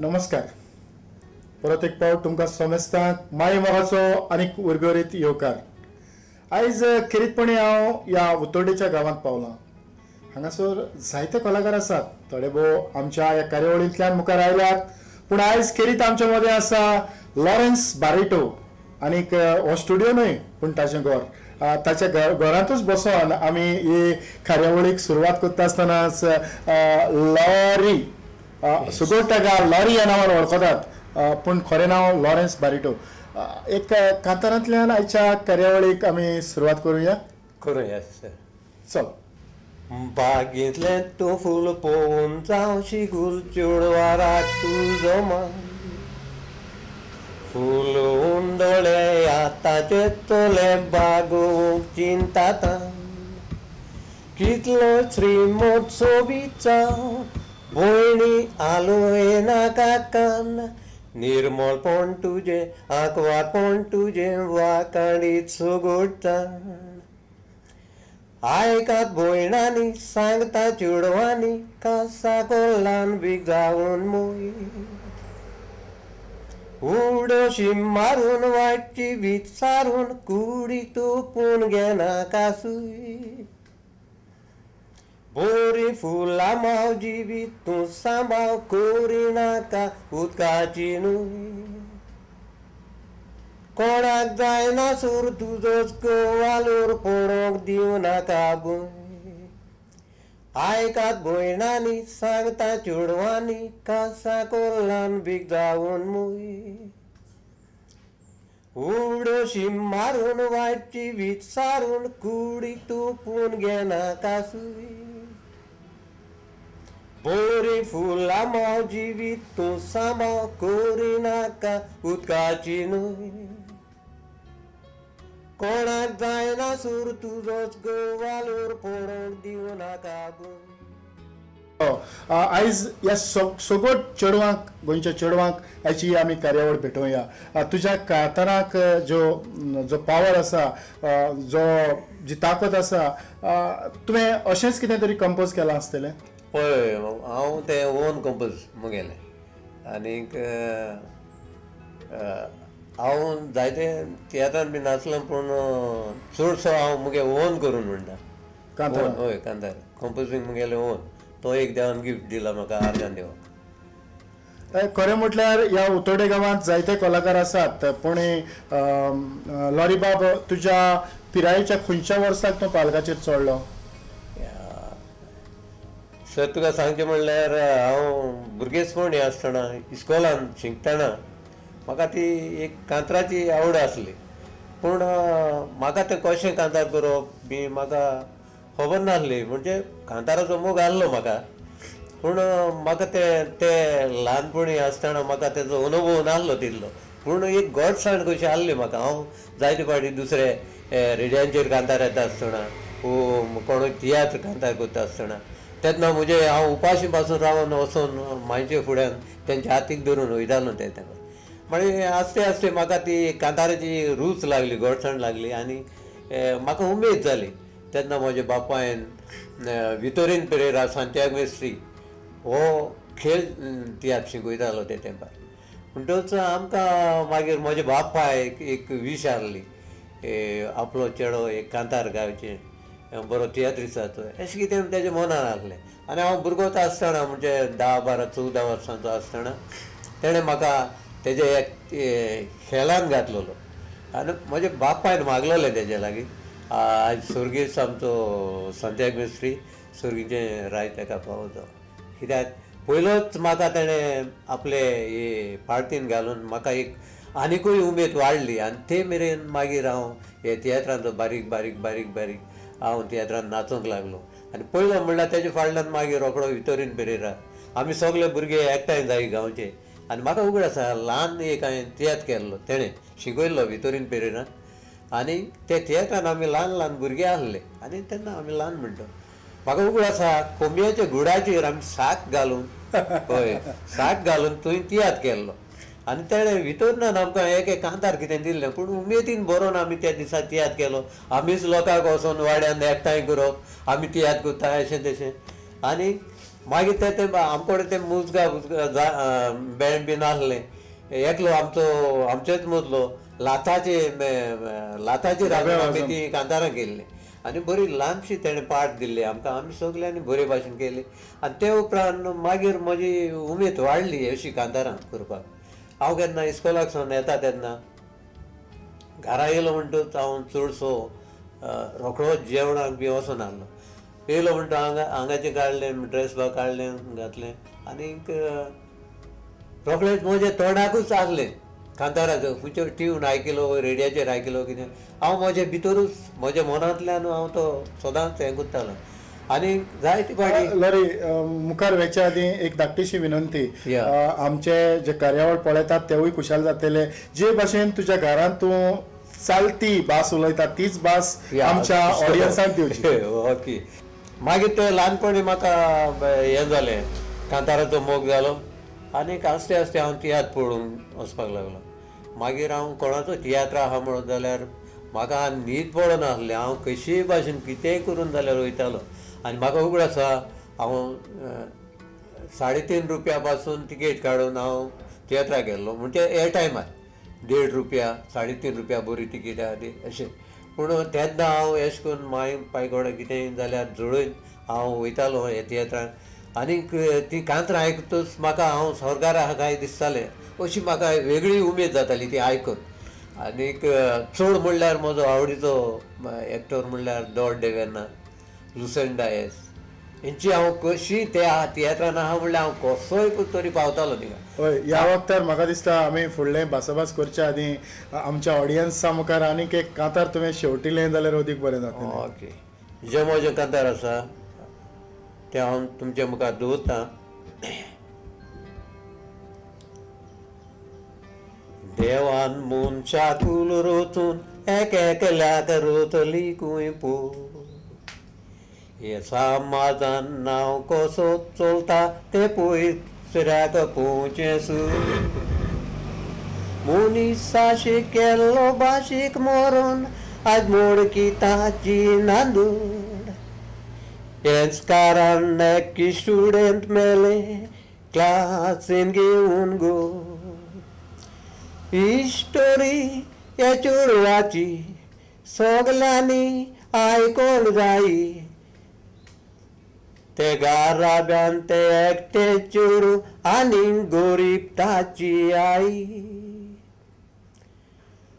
नमस्कार. परत एक पावट तुमकां समेस्तांक माय मोगाचो आनीक उर्बेवरीत येवकार. आयज खेरीतपणी हांव ह्या उतोर्डेच्या गांवांत पावलां. हांगासर जायते कलाकार आसात, थोडे भोव आमच्या ह्या कार्यावळींतल्यान मुखार आयल्यात, पूण आयज खेरीत आमच्या मदें आसा लॉरेन्स बारेटो. आनीक हो स्टुडियो न्हय पूण ताचें घर, ताच्या घरांतूच बसोन आमी हे कार्यावळीक सुरवात करता आसतनाच लॉरी सुगोट ताका लॉरी ह्या नांवान वळखतात, पूण खरें नांव लॉरेन्स बारेटो. एक कांतारांतल्यान आयच्या कार्यावळीक आमी सुरवात करुया. करुया सर. चल. बागेंतलें तूं फूल पळोवन जावं शिगूल चेडवाराक तुजो मान, फूल उंदोळे आतांचे चले बागोवंक चिंताता, कितलो श्रीमंत सोबीत जावं भयणी आलोयना काकान, निर्मळपण तुजें आंकवारपण तुजें वाकाणीत सोगोडटा, आयकात भयणांनी सांगता चेडवांनी कासा कोल्हान बी जावन मोय, उडोशी मारून वाटची वीज सारून कुडी तोपून घेना कासूय, बोरी फुलां माव जिवीत तूं सांबाळ करिनाका उदकाची न्हय, कोणाक जायना सूर तुजोच वालोर पडोंक दिवं नाका भंय, आयकात भयणांनी सांगता चेडवांनी कासा कोल्हान बीग जावन मोय, उडोशी मारून वाटची वीज सारून कुडी तोपून घेना कासूय, बोरी फुलां माव जिवीत तूं सांबाळ करिनाका उदकाची न्हय, कोणाक जायना सूर तुजोच वालोर पडोंक दिवं नाका भंय. आयज ह्या सगोट चेडवांक, गोंयच्या चेडवांक आयची आमी कार्यावळ भेटोवया. तुज्या कांताराक जो जो पावर आसा, जो जी ताकद आसा, तुवें अशेंच कितें तरी कंपोज केलां आसतलें? हय, हांव तें ओन कंपोज म्हगेलें. आनीक हांव जायते तियात्रान बी नाचलो, पूण चडसो हांव म्हगे ओन करून म्हणटा. हय, कांतार कंपोजींग म्हगेलें ओन. तो एक देवान गिफ्ट दिला म्हाका, आर्गान देवाक. खरें म्हटल्यार ह्या उतोर्डे गांवांत जायते कलाकार आसात, पूण लॉरी बाब तुज्या पिरायेच्या खंयच्या वर्साक तूं पालकाचेर चडलो? सर तुका सांगचें म्हणल्यार हांव भुरगेपणी आसतना इस्कोलान शिकतना म्हाका ती एक कांतराची आवड आसली, पूण म्हाका तें कशें कांतार करप बी म्हाका खबर नासली. म्हणजे कांताराचो मोग आसलो म्हाका, पूण म्हाका ते ते ल्हानपणी आसतना म्हाका तेजो अनुभव नासलो तितलो, पूण एक गोडसाण कशी आसली म्हाका. हांव जायते फावटी दुसरे रेडियांचेर कांतार येता आसतना वो कोणूय तियात्र कांतार करता आसतना तेन्ना म्हजे हांव उपाशी पासून रावन वचून मांयचे फुड्यान तेंच्या हातीक धरून वयतालो ते तेन्ना. मागीर आस्ते आस्ते म्हाका ती कांताराची रूच लागली, गोडसाण लागली आनी म्हाका उमेद जाली. तेन्ना म्हज्या बापायन वितोरीन पेरेरा सांतियाग मेस्त्री हो खेळ तियात्र शिकयतालो ते तेंपार. म्हणटकच आमकां मागीर म्हज्या बापायक एक वीश आसली, आपलो चेडो एक कांतार गावचें, बरो तियात्रिस्ताचो, अशें कितें तेज्या मनान आसलें. आनी हांव भुरगोच आसतना म्हणजे 10, 12, 14 वर्सांचो आसतना तेणें म्हाका तेज्या एक खेळान घातलेलो आनी म्हज्या बापायन मागलेलें तेज्या लागीं, आयज स्वर्गीस आमचो सांतियाग मेस्त्री स्वर्गीचें राय ताका पावो जावं, कित्याक पयलोच म्हाका तेणें आपले हे पार्टीन घालून म्हाका एक आनिकूय उमेद वाडली. आनी ते मेरेन मागीर हांव हे तियात्रांचो बारीक बारीक बारीक बारीक हांव तियात्रान नाचूंक लागलो. आनी पयलो म्हणल्यार तेजे फाटल्यान मागीर रोकडो वितोरीन पेरेरा, आमी सगळे भुरगे एकठांय जाय गांवचे. आनी म्हाका उगड आसा, ल्हान एक हांवें तियात्र केल्लो, तेणें शिकयल्लो वितोरीन पेरेरा, आनी त्या तियात्रान आमी ल्हान ल्हान भुरगे आसले आनी तेन्ना आमी ल्हान म्हणटा. म्हाका उगड आसा, कोंबयाच्या गुडाचेर आमी साक घालून, हय साक घालून थंय तियात्र केल्लो. आनी तेणें वितोरनान आमकां एक एक कांतार कितें दिल्लें, पूण उमेदीन बरोवन आमी त्या दिसा तियात्र केलो. आमीच लोकांक वचोन वाड्यान एकठांय करप, आमी तियात्र करता अशें तशें. आनी मागीर ते आमकोडे ते मुजगा बुजगा बँड बीन आसलें. एकलो आमचो आमचेच मदलो लाताचे लाताचेर आमी ती कांतारां केल्लीं आनी बरी ल्हानशी तेणें पार्ट दिल्ली आमकां. आमी सगल्यांनी बरे भाशेन केली आनी ते उपरांत मागीर म्हजी उमेद वाडली अशी कांतारां करपाक. हांव केन्ना इस्कोलाक सावन येता तेन्ना घरा येयलो म्हणटकच हांव चडसो रोखडोच जेवणाक बी वचून आहलो. येयलो म्हणटा हांगा हांगाचें काडलें ड्रेस बा काडलें घातलें आनीक रोखडेंच म्हज्या तोंडाकूच आसलें कांताराचो खंयचो ट्यून आयकलो रेडियाचेर आयकलो कितें हांव म्हजे भितरूच म्हज्या मनांतल्यान हांव तो सदांच हें करतालो आनी जायते फावटी. लॉरी मुखार वेच्या आदीं एक धाकटीशी विनंती, आमचे जे कार्यावळ पळयतात तेवूय खुशाल जातले. जे भाशेन तुज्या घरांत तूं चालती भास उलयता तीच भास आमच्या ऑडियन्साक दिवची. ओके. मागीर ते ल्हानपणी म्हाका हें जालें कांताराचो मोग जालो आनीक आस्ते आस्ते हांव तियात्र पळोवंक वचपाक लागलो. मागीर हांव कोणाचो तियात्र आहा म्हणत जाल्यार म्हाका न्हीद पडनासली. हांव कशीय भाशेन कितेंय करून जाल्यार वयतालो आनी म्हाका उगड आसा हांव 3.5 रुपया पासून तिकेट काडून हांव तियात्राक गेल्लो. म्हणजे हे टायमार 1.5 रुपया 3.5 रुपया बरी तिकेट आहा ती अशें. पूण तेन्ना हांव अशें करून माय पांय कोणा कितेंय जाल्यार जुळून हांव वयतालो हे तियात्रान आनीक ती कांतरां आयकतूच म्हाका हांव स्वर्गार आहा काय दिसतालें. अशी म्हाका वेगळी उमेद जाताली ती आयकून. आनीक चड म्हणल्यार म्हजो आवडीचो एक्टर म्हणल्यार डॉट देवेन्ना, लुसन डायस हेंची हांव कशी त्या तियात्रान आहा म्हणल्यार हांव कसोय तरी पावतालो थिंगा. हय, ह्या वखतार म्हाका दिसता आमी फुडलें भासाभास करच्या आदीं आमच्या ऑडियन्सा मुखार आनीक एक कांतार तुवें शेवटिलें जाल्यार अदीक बरें जातलें. ओके. जें म्हजें कांतार आसा तें हांव तुमच्या मुखार दवरतां. देवान मनशाकूल रोचून एक एकल्याक रोतली कुंय पो हे समाजान नांव कसो चलता तें पयसऱ्याक पोवचें सू मनीसाशी केल्लो भाशीक मरून आज मोडकी ताची नांदूड हेंच कारण एक स्टुडंट मेले क्लासीन घेवन गो ही स्टोरी ह्या चेडवाची सगल्यांनी आयकोंक जायी ते गाराब्यान ते एकटे चेडूं आनी गोरीब ताची आई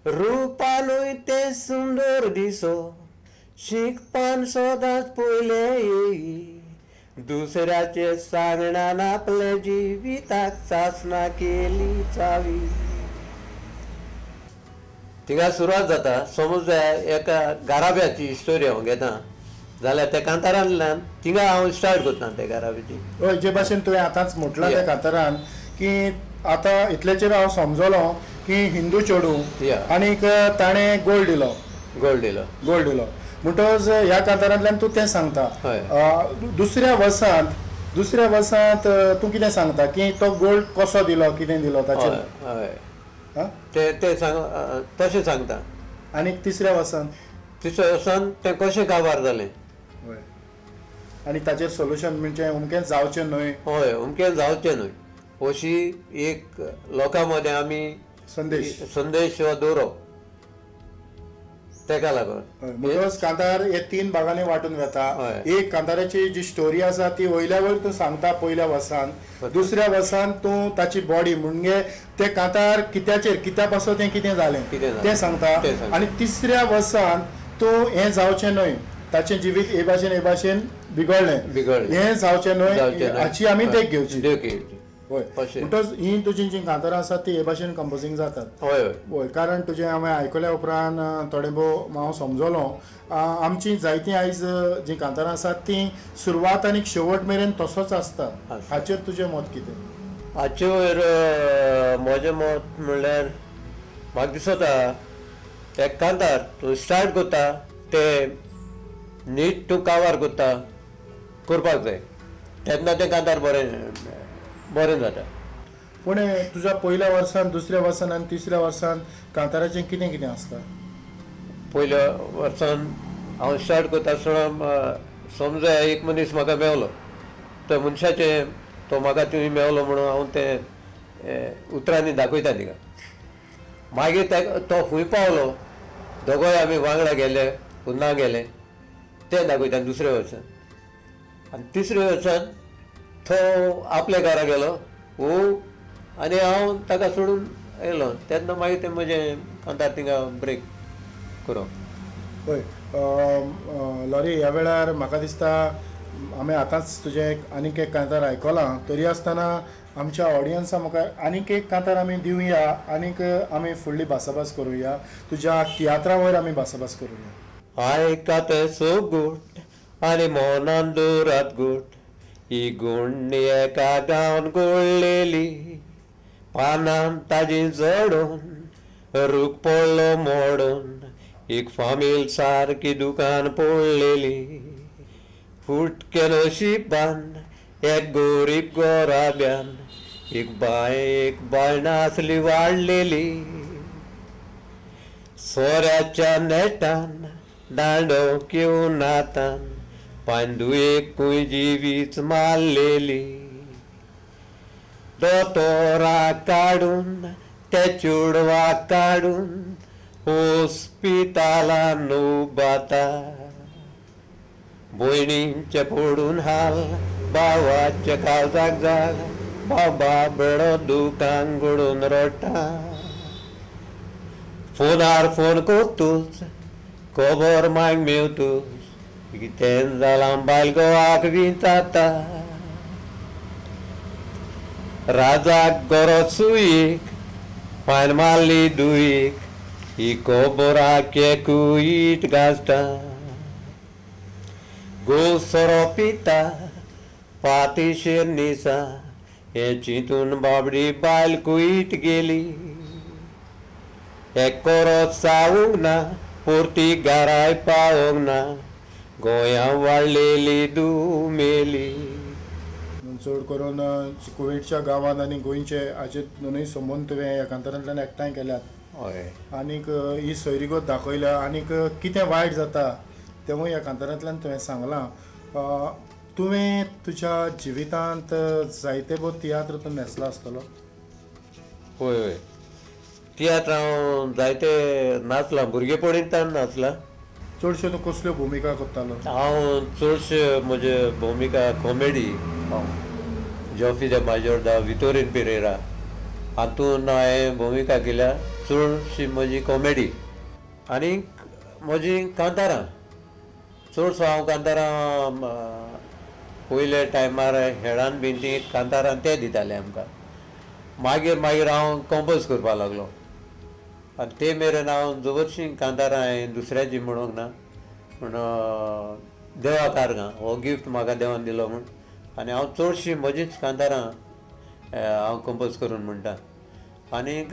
रुपानूय तें सुंदर दिसो शिकपान सदांच पयलें येई दुसऱ्याचे सांगण्यान आपले जिविताक सासना केली चावी. थिंगा सुरवात जाता. समज एका गाराब्याची स्टोरी हांव घेता जाल्यार त्या कांतारांतल्यान थिंगा हांव स्टार्ट करता त्या गाराब्याची. हय, जे भाशेन तुवें आतांच म्हटलां त्या कांतारान की आतां इतल्याचेर हांव समजलो की हिंदू चेडूं आनीक ताणें गोल्ड दिलो गोल्ड दिलो गोल्ड दिलो म्हणटकच ह्या कांतारांतल्यान तूं तें सांगता. दुसऱ्या वर्सांत तूं कितें सांगता की तो गोल्ड कसो दिलो कितें दिलो ताचेर? हय, ते सांग तशें सांगता. आनी तिसऱ्या वर्सान तें कशें काबार जालें आनी ताचेर सोल्युशन म्हणजे अमकें जावचें न्हय. हय, अमकें जावचें न्हय अशी एक लोकां मदें आमी संदेश दवरप तेका लागून. म्हणटकच कांतार हे 3 भागांनी वांटून वता. एक कांताराची जी स्टोरी आसा ती वयल्या वयर तूं सांगता पयल्या वर्सान, दुसऱ्या वर्सान तूं ताची बॉडी म्हणजे ते कांतार कित्याचेर कित्या पासत तें कितें जालें तें सांगता आनी तिसऱ्या वर्सान तूं हें जावचें न्हय ताचें जिवीत हे भाशेन हे भाशेन बिगडलें हें जावचें न्हय हाची आमी देख घेवची. हय, म्हणटकच ही तुजी जी कांतारां आसात ती हे भाशेन कंपोजींग जातात. हय हय, कारण तुजें हांवें आयकल्या उपरांत थोडें भोव हांव समजलो. आमची जायतीं आयज जीं कांतारां आसात तीं सुरवात आनी शेवट मेरेन तसोच आसता. हाचेर तुजें मत कितें? हाचे वयर म्हजें मत म्हणल्यार म्हाका दिसता एक कांतार तूं स्टार्ट करता तें नीट तूं काबार करता करपाक जाय तेन्ना तें कांतार बरें बरें जाता. पूण तुज्या पयल्या वर्सान दुसऱ्या वर्सान आनी तिसऱ्या वर्सान कांताराचें कितें कितें आसता? पयल्या वर्सान हांव स्टार्ट करता आसतना समजा एक मनीस म्हाका मेवलो त्या मनशाचें तो म्हाका तुमी मेवलो म्हणून हांव तें उतरांनी दाखयता तिका. मागीर तो खंय पावलो, दोगोय आमी वांगडा गेले ना गेले तें दाखयता दुसऱ्या वर्सान. आनी तिसऱ्या वर्सान तो आपल्या घरा गेलो वो आनी हांव ताका सोडून येयलो. तेन्ना मागीर तें म्हजें कांतार थिंगा ब्रेक करो. हय लॉरी, ह्या वेळार म्हाका दिसता आमी आतांच तुजें एक आनीक एक कांतार आयकलां, तरी आसतना आमच्या ऑडियन्सा मुखार आनीक एक कांतार आमी दिवया आनीक आमी फुडली भासाभास करुया, तुज्या तियात्रा वयर आमी भासाभास करुया. आयकात सोगूट आनी मोनान दवरात गूट, ही गुण्णी एका गांवान गोळ्ळेली, पानान ताजी जडून रूख पडलो मोडून, एक फामील सारकी दुकान पडलेली, फुटके नशिबान एक गोरीब गोराब्यान, एक बाय एक बाय नासली वाडलेली, सोऱ्याच्या नेटान दांडो किवनातान पांदुयेक खूंय जिवीच मारलेली, दोतोराक काडून ते चेडवाक काडून हॉस्पिटलान उबाता, भयणींचे पडून हाल भावाचे काळजाक जाल, बाबा बेडो दुकान गडून रडटा, फोनार फोन करतूच खबर माग मेवतूच, कितें जालां बायल गोवाक विचारता, राजाक गोरो सुयेक पान मारली दुयेक, ही खबराक एकूच गाजता, गो सोरो पिता पातिशेर निसा, हें चिंतून बाबडी बायल कुयत गेली, एक कोरो सावूंक ना परती घराय पावोंक ना, गोंया वाडलेली दुमेली. चड करून कुवेटच्या गांवांत आनी गोंयचे हाचे दोनूय संबंद तुवें ह्या कांतारांतल्यान एकठांय केल्यात. हय, आनीक ही सोयरीगत दाखयल्या आनीक कितें वायट जाता तेवूय ह्या कांतारांतल्यान तुवें सांगलां. तुवें तुज्या जिवितांत जायते भोव तियात्र तूं न्हेसला आसतलो. हय हय, तियात्र हांव जायते नाचलां, भुरगेपणींतल्यान नाचलां. चडश्यो तूं कसल्यो भुमिका करतालो? हांव चडश्यो म्हज्यो भुमिका comedy, जॉफी the Majorda, Vitorin Pereira हातून हांवें भुमिका केल्या. चडशी म्हजी कॉमेडी आनी म्हजी कांतारां, चडसो हांव कांतारां पयले टायमार हेळान बीन ती कांतारां ते दिताले आमकां. मागीर मागीर हांव कंपोज करपाक लागलो आनी ते मेरेन हांव जबरशीं कांतारां हांवें दुसऱ्याची म्हणूंक ना, पूण देवा कारगां हो गिफ्ट म्हाका देवान दिलो म्हूण, आनी हांव चडशीं म्हजीच कांतारां हांव कंपोज करून म्हणटा. आनीक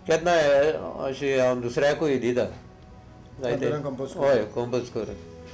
केन्नाय अशी हांव दुसऱ्याकूय दिता जायते. हय, कंपोज करून.